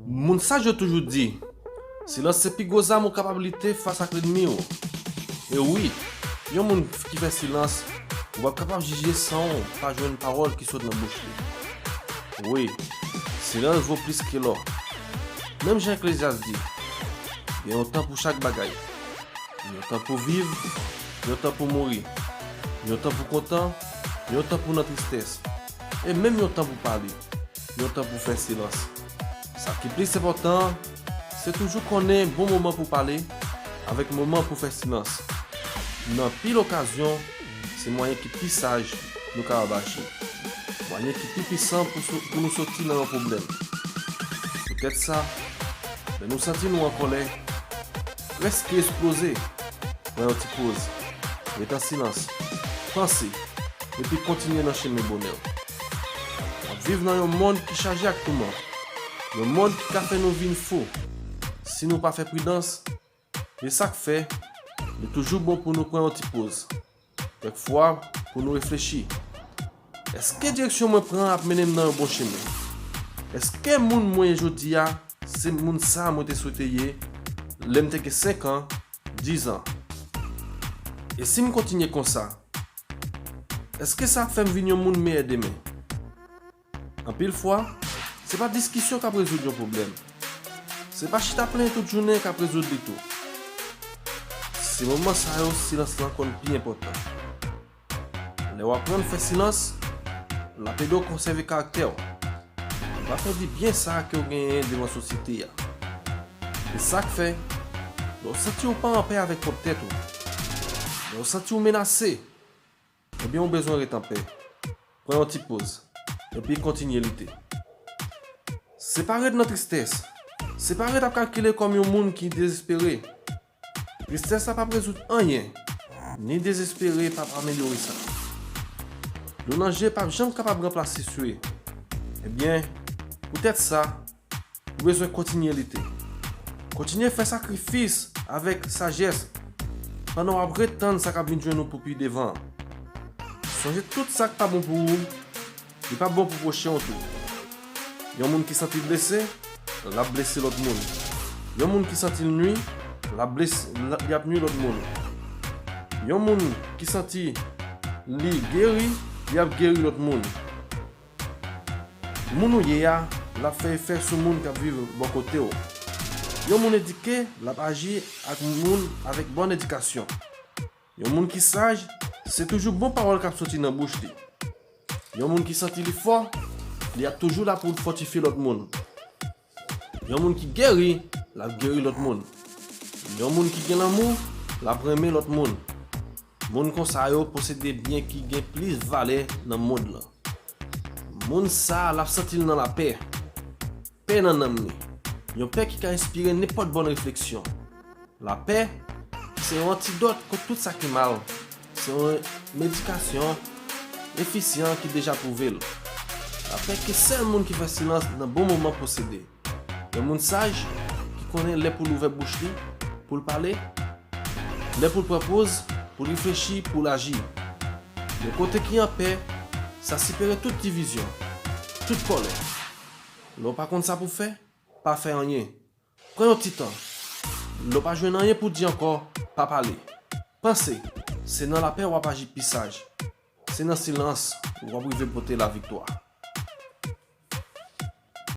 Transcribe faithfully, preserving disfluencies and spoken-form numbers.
Moun saj yo toujou di, silans se pi gwo zam ou kapab lite fas ak lènmi w. E wi, yon moun ki fè silans, ou p ap kapab jije san w pa jwenn pawòl ki sot nan bouch li. Wi, silans vo plis ke lò. Menm jan Eklezyas di, gen yon tan pou chak bagay. Yon tan pou viv, yon tan pou mouri. Yon tan pou kontan, yon tan pou nan tristès. E menm yon tan pou pale, yon tan pou fè silans. Sa ki plis enpòtan an, se toujou konnen bon moman pou pale avèk moman pou fè silans. Nan pil okazyon, se mwayen ki pi saj nou kapab aji. Mwayen ki pi pisan pou, sou- pou nou soti nan yon pwoblèm. Poutèt sa, lè nou santi nou an kòlè, prèske esploze, pran yon ti poz, ret an silans, panse, epi kontinye nan chemen bonè w. W ap viv nan yon mond ki chaje ak touman, yon mond ki ka fè nou vin fou si nou pa fè pridans. E sa k fè, li toujou bon pou nou pran yon ti poz, kèk fwa pou nou reflechi. Èske direksyon mwen pran ap mennen m nan yon bon chemen? Èske moun mwen ye jodi a se moun sa mwen te swete ye lè m te gen senk an, diz an? E si m kontinye konsa, èske sa ap fè m vin yon moun meyè demen? Anpil fwa, se pa diskisyon k ap rezoud yon pwoblèm. Se pa chita plenyen tout jounen k ap rezoud li tou. Se moman sa yo silans lan konn pi enpòtan. Lè w aprann fè silans, l ap ede w konsève karaktè w. Ou pa pèdi byen sa ke w genyen devan sosyete a. E sa k fè, lè w santi w pa anpè avèk pwòp tèt ou, lè w santi w menase, ebyen ou bezwen ret anpè. Pran yon ti poz, epi kontinye lite. Se pa ret nan tristès. Se pa ret ap kalkile kòm yon moun ki dezespere. Tristès la p ap rezoud anyen, ni dezespere p ap amelyore sa. Dlo nan je p ap janm kapab ranplase swe. Ebyen, poutèt sa, ou bezwen kontinye lite. Kontinye fè sakrifis avèk sajès pandan w ap ret tann sa k ap vin jwenn ou pou pi devan an. Sonje tout sa k pa bon pou ou, li p ap bon pou pwochen w tou. Yon moun ki santi l blese, l ap blese lòt moun. Yon moun ki santi l nwi, l ap blese, l ap, li ap nwi lòt moun. Yon moun ki santi li geri, li ap geri lòt moun. Moun ou ye a, l ap fè efè sou moun k ap viv bò kote w. Yon moun edike, l ap aji ak moun avèk bòn edikasyon. Yon moun ki saj, se toujou bon pawòl k ap soti nan bouch li. Yon moun ki santi li fò, li ap toujou la pou l fòtifye lòt moun. Yon moun ki geri, l ap geri lòt moun. Yon moun ki gen lanmou, l ap renmen lòt moun. Moun konsa yo posede byen ki gen plis valè nan mond lan. Moun sa a, l ap santi l nan lapè. Pè nan nanm li. Yon pè ki ka enspire nenpòt bòn refleksyon. Lapè se yon antidòt kont tout sa ki mal. Se yon medikasyon efisyan ki deja pwouve l. Lapè ke sèl moun ki fè silans nan bon moman posede. Yon moun saj ki konnen lè pou l ouvè bouch li, pou l pale, lè pou l pran poz, pou l reflechi, pou l aji. Yon kote ki an pè, sa sipere tout divizyon, tout kòlè. Lè w pa konn sa pou fè, pa fè anyen. Pran yon ti tan. Lè w pa jwenn anyen pou di ankò, pa pale. Panse, se nan lapè w ap aji pi saj. Se nan silans w ap rive pote laviktwa.